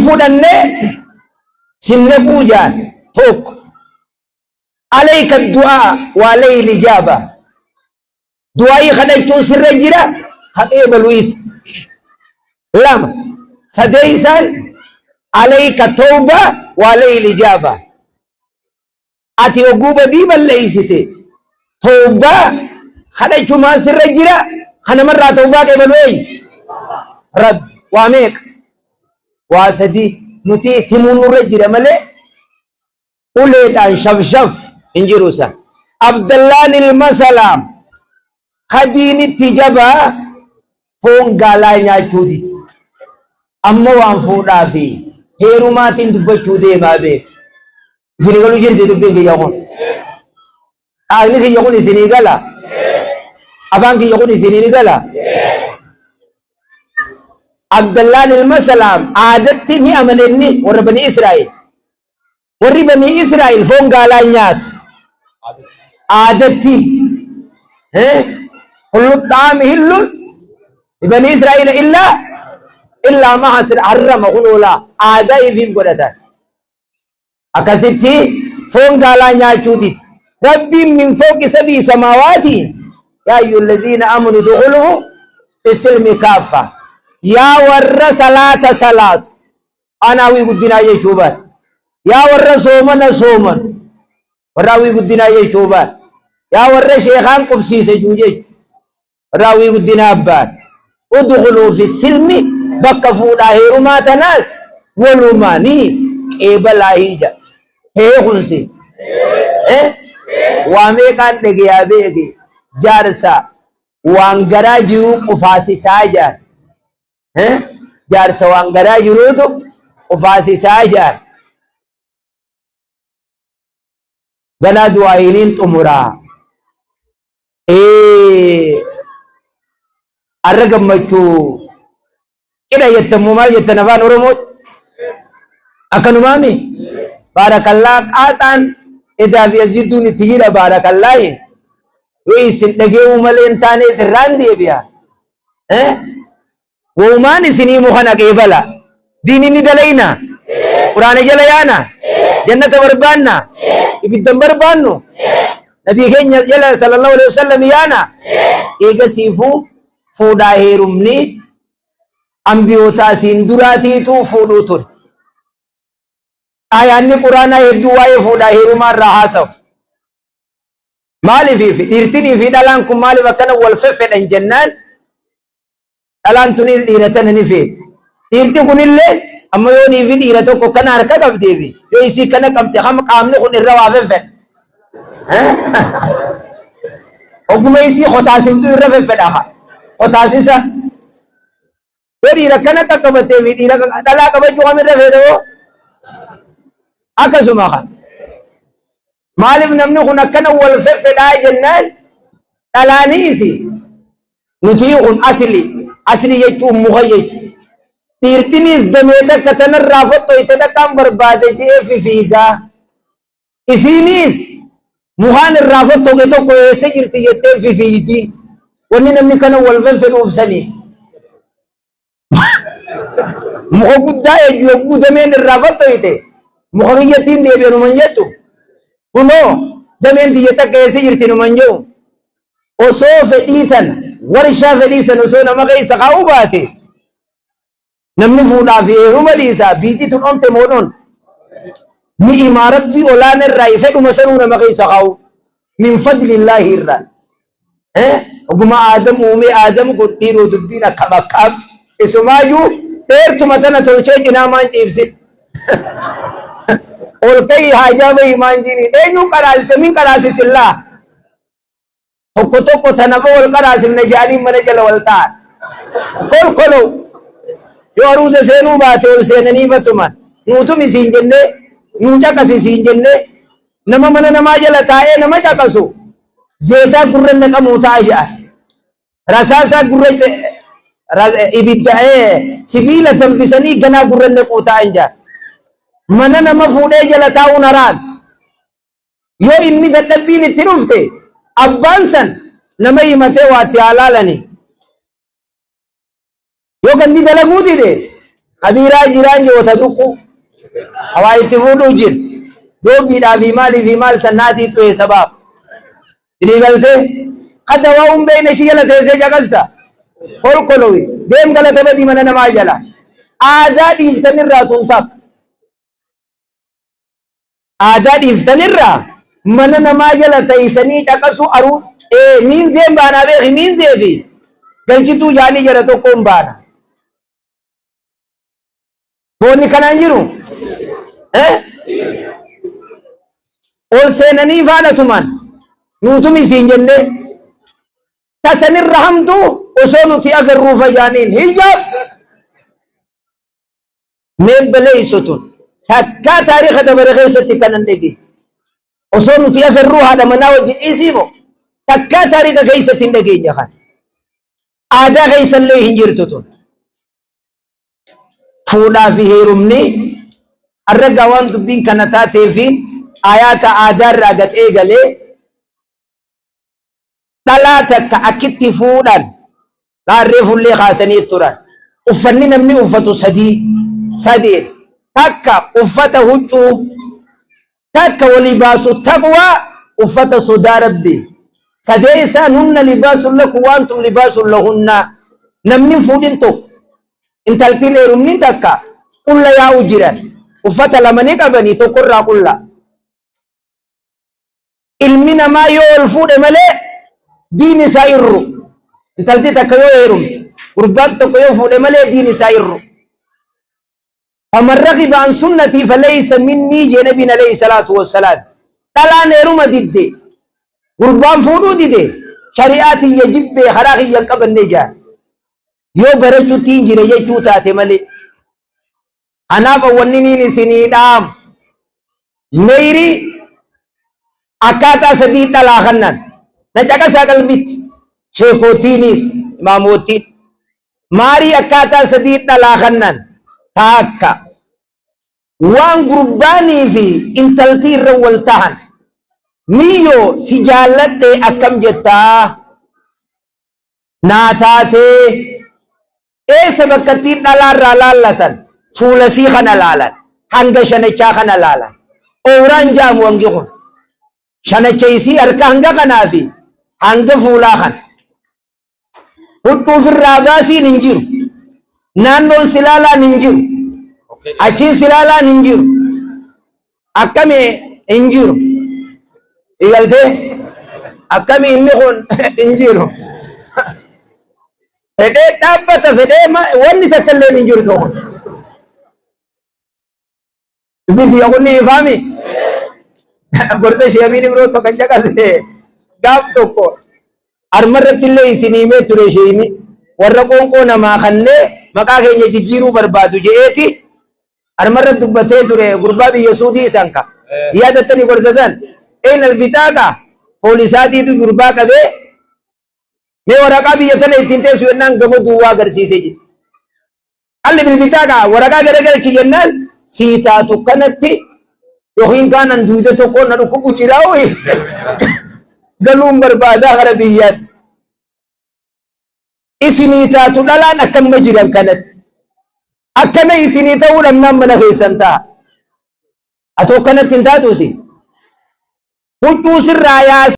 Hin fudhannee sin naquu jaan tokko. Alayka du'aa waa layli jaaba. Du'aayii kadhachuun sirra jira ka qeebalu isa. Lama sadeeysaan alayka tawba waa layli jaaba. Ati hogguu badii balleeysite tawbaa kadhachumaan sirra jira ka namarraa tawbaa qeebalu eenyu? Rabbi. Waa meeqa? Waa sadi. Nuti simuun nurra jira malee uleedhaan shafshaf hin jiru san. Abdallaan ilma Salaam ka diinitti jabaa foon gaalaa nyaachuu dide. Amma waan fuudhaa fi heerumaatiin dubbachuu deemaa beeka. Isinii galuu jirti dubbiin kiyya kun. Qaaqni kiyya kun isinii gala. Afaan kiyya kun isinii ni gala. Abdallaan ilma Salaam aadatti ni amane inni warra Banii Israa'el. Warri Banii Israa'el foon gaalaa hin nyaatu. Aadatti. Kullu xaami hillun Banii Israa'el illaa illaa ma harrama kunoo laa aadaa ifiif godhatan. Akkasitti foon gaalaa nyaachuu dide. Rabbiin min fawqi sabii samaawaati yaa ayyuhallaziina amanu dukhuluu fi silmi kaaffa. Yaa warra salaata salaatu. Ana hawwii guddinaa jechuu baate. Yaa warra soomana sooman. Warra hawwii guddinaa jechuu baate. Yaa warra sheekaan qubsiise juu jechu. Raawwii guddinaa abbaan. Udkhuluu fi silmi bakka fuudhaa heerumaa tanaas walumaanii qeebalaa hiija. Hee kunsi. Eh? Waa meeqaan dhageyaa beeke jaarsa waan garaa jiruu qufaasisaa jaar. Eh? Jaarsa waan garaa jiruutu qufaasisaa jaar. Ganaa du'aayiiniin xumuraa. Arra gammachuu cidha jettan moo maal jettan afaan Oromootti? Akkanumaami? Baarakallaa qaaxaan edaa fi as jidduun itti jira baarakallaahi. Yoo isin dhage'uu malee hin taane irraan deebi'a. Woumaan isin himu kana qeebala. Diini ni dalayna? Quraana jala yaana? Jannata barbaanna? Ibidda hin barbaannu? Nabii keenya jala sallallahu alaihi wasallam yaana? Eega siifuu fuudhaa heerumni ambiyootaa asiin duraatiitu fuudhuu ture. Aayaanni Quraanaa hedduu waa'ee fuudhaa heerumaa irraa haasawu. Maaliif dhiirtinii fi dhalaan kun maaliif akkana wal feffedhan jennaan Dhalaan tunis dhiira tana ni feeti. Dhiirti kunillee amma yoo niifi dhiira tokko kana harka qabdeefi yoo isii kana qabde kam qaamni kun irra waa feffedha. Oguma isii kotaasiftu irra feffedha. Kotaasisa. Yoo dhiira kana qaqqabattee fi dhiira dhalaa qabachuu kam irra feeta hoo? Akkasuma kan. Maaliif namni kun akkana wal feffedhaa jennaan dhalaaniisi nutii kun asli asli jechuun muka jechu dhiirtiniis damee takka tanarraa fottoyte takkaan barbaade je'ee fifiigaa isiiniis mukaan irraa fottoqe tokko eessa jirti jettee fifiigdi wanni namni kana wal feffedhuuf sanii Muka guddaa eegdu yogguu dameen irraa fottoyte muka kiyyattiin deebi'a numan jettu. Kunoo dameen tiyya takka eessa jirti numan jedhu. Osoo fedhii tana warshaa fedhii sana osoo nama keessa kaa'uu baate namni fuudhaa fi heeruma dhiisaa biitii tun onte moo dhon. Ni'imaa rabbii olaana irraa fedhuma sanuu nama keessa kaa'u. Min fadlillaahi irraa. Oguma Aadam uumee Aadam kun dhiiroo dubbiin akkam akkaam isumaayyuu dheertuma tana tolchee cinaa maan ciibsin. Ol ka'ii haajaa bahii maan jiini eenyuun qaraasise min qaraasisillaa. Tokko tokko tanafa wal qaraasifne jaanii mana jala wal ta'an. Kolkoloo yoo aruuza seenuu baate ol seenanii batuman nuutum isiin jennee nuu caqasi siin jennee Nama mana namaa jala taa'ee nama caqasu zeetaa gurra naqamuu ta'a jedha. Rasaasaa gurra ibidda sibiila danfisanii ganaa gurra naquu ta'an jedha. Mana nama fuudhee jala taa'uun haraam. Yoo inni dadhabbiin itti dhufte abbaan san nama himatee waa itti haa laalani. Yoo gandi dalaguu dide Kabiiraa jiraan joota tuqqu. Hawaa itti fuudhuu jira. Doobbiidhaa fi maalii fi maal sannaatii xu'ee sabaaf. Isinii galtee? Ka dawaa hin beekne ishii jala teessee caqasta. Kolkolowi. Deem galata badii mana namaa jala. Aadaa dhiiftanirraa tun takka. Aadaa dhiiftanirraa mana namaa jala teessanii caqasuu aruu ee miinzeen baanaa beeki miinzee fi galchituu jaanii jala tokkoon baana. Boonni kanaan jiru. Eh? Ol seenanii faana tuman. Nuutumi isiin jennee. Tasanirra hamtu osoo nuti agarruu fajaaniin hijaab. Mee baleeyso tun takkaa taariika dabare keessatti kanan dhege. Osoo nuti agarruu haadha manaa wajjin dhiisii moo takkaa taariika keessatti hin dhageenye kan. Aadaa keessallee hin jirtu tun. Fuudhaa fi heerumni arragaa waan dubbiin kana taatee fi ayaata aadaa irraa gad eegalee dhalaa takka akkitti fuudhan raarree fullee kaasanii turan. Uffanni namni uffatu sadii sadeen takka uffata huccuu takka walibaasu taqwaa uffata sodaa rabbi sadee isaan hunna libaasun lakum wa antum libaasun lahunna namni hin fuudhin tokko intaltiin heerumni takka qulla yaa'u jiran uffata lama ni qabanii tokkorraa qulla ilmi namaa yoo ol fuudhe malee diin isaa irru intalti takka yoo heerumte gurbaan tokko yoo fuudhe malee diin isaa irru Faman ragiba an sunnatii falaysa minnii jee nabiin alayhi salaatu wassalaam. Dhalaan heeruma didde, gurbaan fuudhuu dide, shari'aa tiyya jibbee karaa kiyya hin qabanne jaan. Yoo barachutti hin jire jechuu taate malee. Kanaaf wanni niin isinii dhaamu. Meyri akkaataa sadii dhalaa kannan. Na caqasaa qalbitti. Sheekootiinis imaamootiin. Maarii akkaataa sadii dhalaa kannan. Taakka. Waan gurbaanii fi intaltii irra wal tahan. Miyyoo si jaalladhe akkam jettaa? Naa taatee eessa bakkattiin dhalaa irraa laallatan fuulasii kana laalan hanga shanachaa kana laalan owraan jaamu hangi kun shanacha isii harka hanga kanaa fi hanga fuulaa kana huccuu ofirraa baasiin hin jiru naannoon silaalaan hin jiru achiin silaalaan hin jiru Akkami hin jiru. Igaltee akkami inni kun hin jiru. Fedhee dhaabbata fedhee wanni takka illee hin jirtu kun. Dubbiin tiyya kun ni ifaami. Gorsa ishee amiin ibiroo tokko kan caqase gaaf tokko armarratti illee isin himee ture isheen warra qoonqoo namaa kannee maqaa keenya jijjiiruu barbaadu je'eeti Armarra dubbatee ture gurbaa biyya suudii san ka yaadattani gorsa san een albitaaqa poolisaatiitu gurbaa qabee mee waraqaa biyya tana ittiin teessu jennaan gama duwwaa agarsiise jedhe. Alli bilbitaaqa waraqaa garagalchi jennaan sii taatu kanatti yookiin kaanan duude tokkoon na dhukkubu jiraa galuun barbaadaa gara biyyaatti. Isinii taatu dhalaan akkanuma jiran kanatti. Akkana isinii ta'uu dhabnaan mana keessan ta'a. Atoo akkanatti hin taatu isin. Huccuu sirraa yaasa.